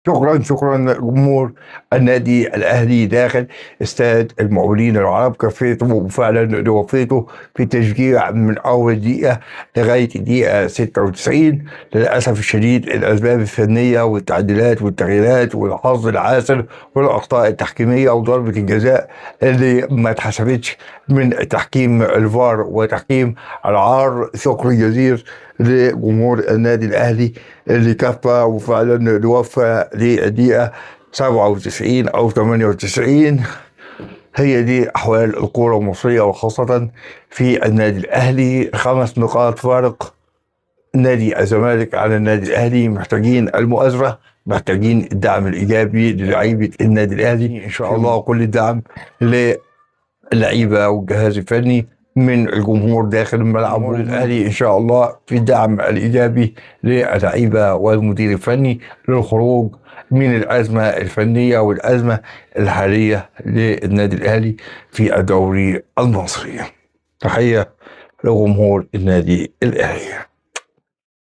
شكرا شكرا جمهور النادي الاهلي داخل استاد المقاولين العرب، كفيته وفعلا وفيته في تشجيع من اول دقيقة لغاية الدقيقة 96. للاسف الشديد الاسباب الفنية والتعديلات والتغييرات والحظ العاسر والاخطاء التحكيميه وضربه الجزاء اللي ما اتحسبتش من تحكيم الفار وتحكيم العار. شكر جزيل لجمهور النادي الاهلي اللي كفى وفعلا وفى للدقيقه 97 او 98. هي دي احوال الكورة المصرية وخاصة في النادي الاهلي. 5 نقاط فارق نادي الزمالك على النادي الاهلي. محتاجين المؤازره، محتاجين الدعم الايجابي للعيبة النادي الاهلي ان شاء الله، كل الدعم للعيبة والجهاز الفني من الجمهور داخل الملعب الاهلي ان شاء الله، في الدعم الايجابي للعيبة والمدير الفني للخروج من الازمة الفنية والازمة الحالية للنادي الاهلي في الدوري المصري. تحية لجمهور النادي الاهلي.